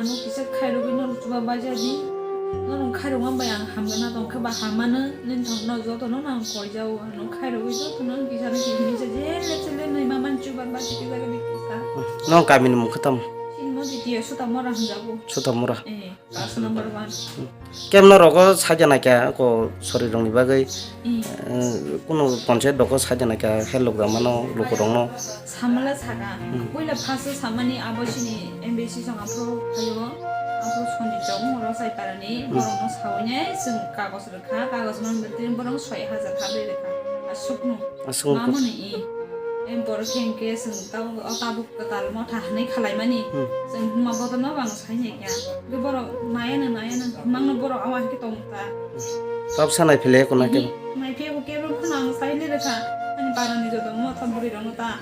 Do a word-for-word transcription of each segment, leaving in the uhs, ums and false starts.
Ano kisa khairogwi norok chuba baijadi. Norok khairokma bai ang hamjana tongkhe ba hamano nini thangno jotono nang koijao. Ano khairogwi jotono ang kisa no kisa kisa je le chele nai ma man chuba ba kisa kisa kisa. Nong kamini mung khe tamo? Chini mo jiti ya Sutamora hamjago. Sutamora. Eh, class number one. Kemno rogo saja na kya ko sori rongni bagwi. Eh. Eh, kuno panchayat rogo saja na kya helok da mano luku rongno. Samala saka. Hmm. Puila first samani abo sini M B C song aphro phaio. Aphro soni chong moro sai parani. Hmm. Borokno sawi nai sing kagos rwkha. Kagos man betri borok soi hajar habai rwkha. Asukno. Asukno. Mamoni i. Em borok khe hwnkhe sing tabo o tabuk kwtal motha hwnwi khalaimani. Hmm. Sing huma botorno bang sai nai kya. Borok nayano nayano himangno borok awa hwnkhe tong ta. Tab sanai phile ko na kebo? Nai phiyabo kebo phano ang sai le rwkha. Ani parani joto motha bwrwi rokno ta.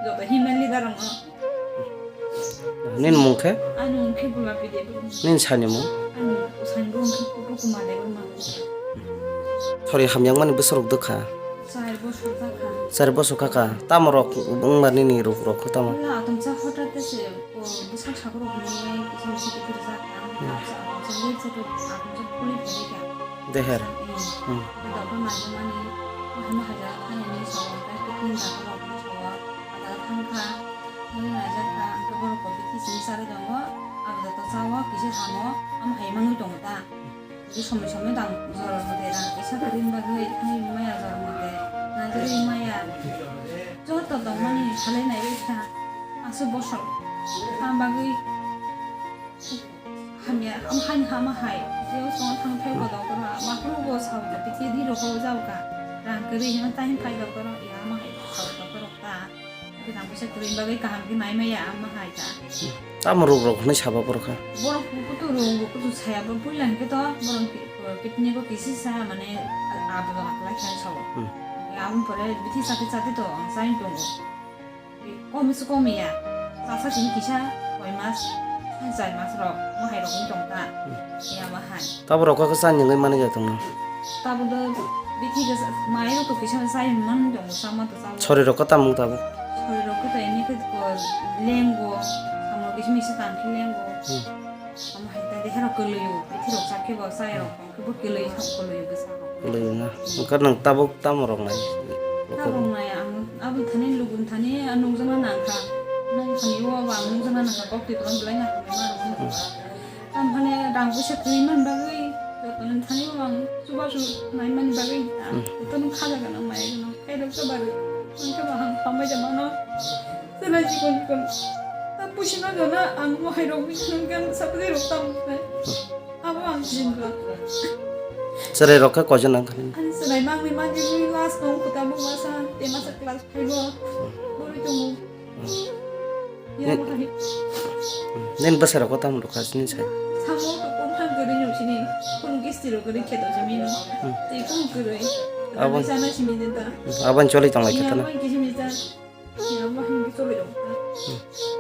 Joto himnai leader rokno. Nini mung khe? Ani mung khe Gulapi Debbarma. Nini sani mung? Ani sani bo mung khe Putu Kumar Debbarma. Thori hamyang mani bwsarok dwkha? Char bosor kha kha. Char bosor kha kha. Tamo rok wngma nini ruk rok khe tamo? Wala atomsa hota te se. O bwsak sakurok hwnwi kisa kisa kisa rijak ang. Hmm. Atomsa, atomsa late se to, atomsa phone phone kha. Deher. Hmm. Hmm. Doktor naijak mani, mahai mahai jaga thani ni sawo, tei kini doctor rok ni sawo, ada thang kha, thani naijak kha, ang khe borok kok bithi simi chari tongo, ang joto chawo, kisa hamo, amo hai mangwi tongo ta. Tei somoi somoi dang jora mode rang kisa kwrwini bagwi thangwi maya jora mode najagwi maya. Joto tongmani salai naiwi kha aswk bosor. Tamo bagwi hamya, am haini hama hai. Jeo song thang phai bo doktor ma, ma phuru bo sao da, tei di rok ho jao ka. Rang kwrwi hino time phai doktor ya ma hai sao doktor ta. Rang puisa kwrwini bagwi kaham khe nai maya, ama hai ta. Tamo ruk rok hwnwi saba borok kha? Borok kutu ruk, kutu saya, borok puila hwnkhe to, borok ki-, kidney bo kisi sa, mane, abo do hakla khe sao. Hmm. Aboni pore bithi chati chati to, ang sai tongo. Kom se kom ya, sasa sini kisa, koi mas, char mas rok, mo hai rok wng tong ta. Hmm. Ya ma hai. Tabo rok kha khe chani wngwi mani ja tongno. Tabo do bithi kisa mai rok to kisa sai man tong sama to tabo. Sori rok khe tamo tabo? Sori rok khe to ini khe ko lengo, samo kisa misa tang khe lengo. Hmm. Samo hai ta de hero koloyo, bithi rok sak khe bo sai rok khe bo koloyo, sam koloyo bwsa rok. Koloyo na. Wngkha nwng tabuk tamo rok nai? Tabuk nai ang abo thani lugun thani nungjakna nangkha. Nang thani o ba nungjakna nangkha kok twi tong belai na hamya ma rok. Hmm. Tamphane rang puisa kwrwi man bagwi, jotono thani bo ang chubachu naimani bagwi, Hmm. jotono khaja gwnang maya gwnang, khairok sa bagwi, ang khe bahang hambai da mano, chwla chikon chikon. Ta puisino jona ang mohai rok bini kan sapri rok tam khnai. Abo ang jinba. Chwrai rok khe koijon nang thani? Ani chwrai mangni mangni last nong khuta bo masa, te masa class five o. Bori tongo. Hmm. Ya, Ni-, bahai. Nini bwsai rok tamo rok kha sini sai? Samo to kom han gari no sini. Kono gisti rok gari khe to simi no. Hmm. Tei kono gari. Abo Gari sana simi den ta. Abo choli tong lai khe Ya, ta na? Abo kisi mi ta. Ya, bahai ni choli rok ta. Hmm.